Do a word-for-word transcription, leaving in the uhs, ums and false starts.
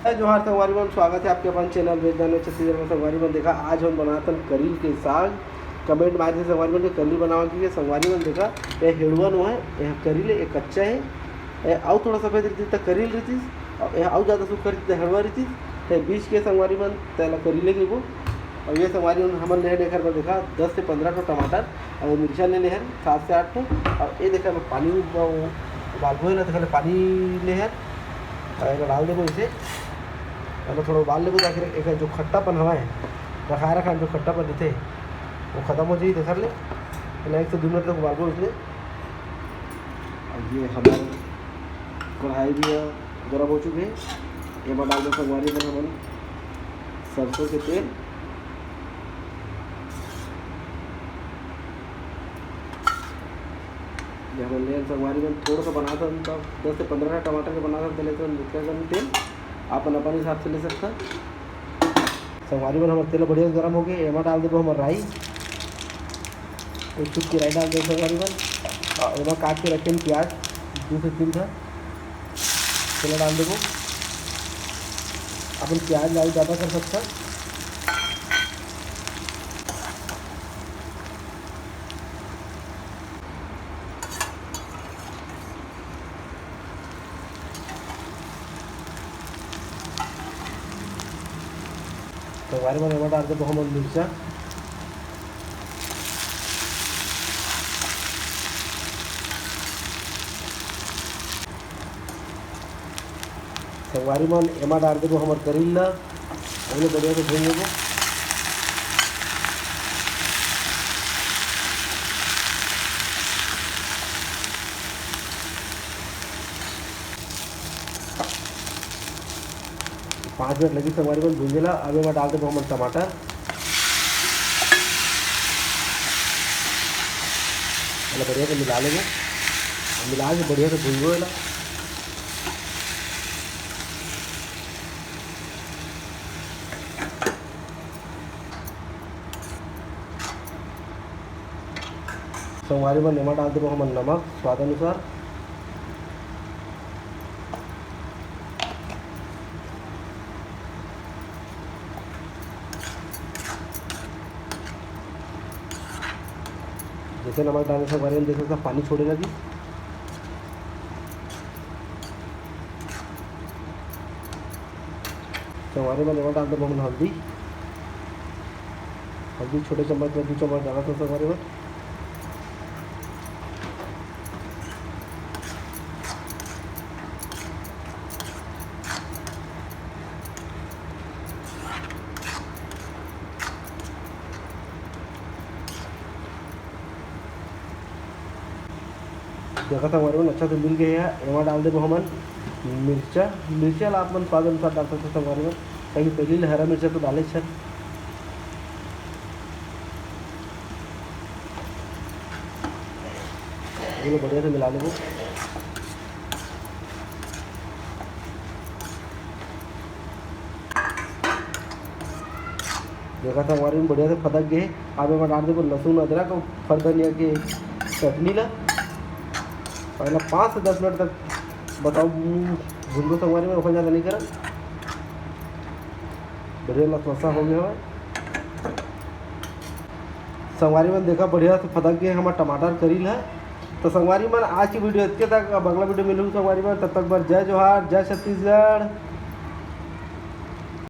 जय जोहार संगवारी मन, स्वागत है आपके अपन चैनल वेज नॉनवेज छत्तीसगढ़ में। संगवारी मन देखा, आज हम बनातन करील के साग। कमेंट मार दे संगवारी मन के करील बनावा के। संगवारी मन देखा, ये हेड़ुआ नो है, ये करील है, ये कच्चा है। ये अउ थोड़ा सफेद रहती त करील रहती, और ये अउ ज़्यादा सूखा रहती त हेड़ुआ रहती। ते बीच के संगवारी मन तेला करीले कहिबो। और ये संगवारी मन हमन ले लेकर बर देखा दस से पंद्रह ठो टमाटर और मिर्चा ले ले हन सात से आठ ठो। और ये देखा मैं पानी उब-, उबालबो है ना, तो पहले पानी ले हन और एला डाल देबो इसे। एला थोड़ा उबाल लेबो ताकि एकर जो खट्टापन हवा है, रखा रखा जो खट्टापन रहते वो खत्म हो जाए। देखा ले, एला एक से दो मिनट तक उबालबो इसने। और ये हमारे कढ़ाई भी है, गर्म हो चुके हैं। एमा डाल दो संगवारी मन हमन सरसों के तेल। ये हमन ले संगवारी मन थोड़ा सा बनाथन, तब दस से पंद्रह टमाटर के बनाथन, तेल से निकल तेल। आप अपन अपन हिसाब से ले सकता। संगवारी मन हमर तेल बढ़िया से गर्म हो गए, एमा डाल देबो हमर राई। एक चुटकी राई डाल देबो संगवारी मन। और एमा काट के रखे प्याज दो से तीन ठा, तेला डाल देबो। अपन प्याज राई ज़्यादा कर सकता। संगवारी मन एमा डाल देबो हमन मिर्चा। संगवारी मन एमा डाल देबो हमर करील ला, ओला बढ़िया से भून लेबो। पाँच मिनट लगी संगवारी मन भूंजे ला। अब एमा डाल देबो हमन टमाटर, एला बढ़िया से मिला लेबो। मिला के बढ़िया से भूंजबो एला। संगवारी मन एमा डाल देबो हमन नमक स्वाद अनुसार। जैसे नमक डाले संगवारी मन देख सकता पानी छोड़े लगी। संगवारी मन एमा डाल देबो हमन हल्दी। हल्दी छोटे चम्मच में दो चम्मच डाला था संगवारी मन। देखा संगवारी मन अच्छा से मिल गए है। एमा डाल देबो हमन मिर्चा। मिर्चा ला आप मन स्वाद अनुसार डाल सकते संगवारी मन, कहीं पहली ले हरा मिर्चा तो डाले छन। ये बढ़िया से मिला लेबो। देखा संगवारी मन बढ़िया से फदक गए। अब एमा डाल देबो लहसुन, अदरक और फर धनिया के चटनी ला। पहला पाँच से दस मिनट तक बताओ भूंजो संगवारी मन, ओखर ज़्यादा नहीं करा। बढ़िया लसलसा हो गया है। संगवारी मन देखा बढ़िया से फदक गए हमार टमाटर करील है। तो संगवारी मन आज की वीडियो इतने तक, अब अगला वीडियो मिलूँ संगवारी मन, तब तक बर जय जोहार, जय छत्तीसगढ़।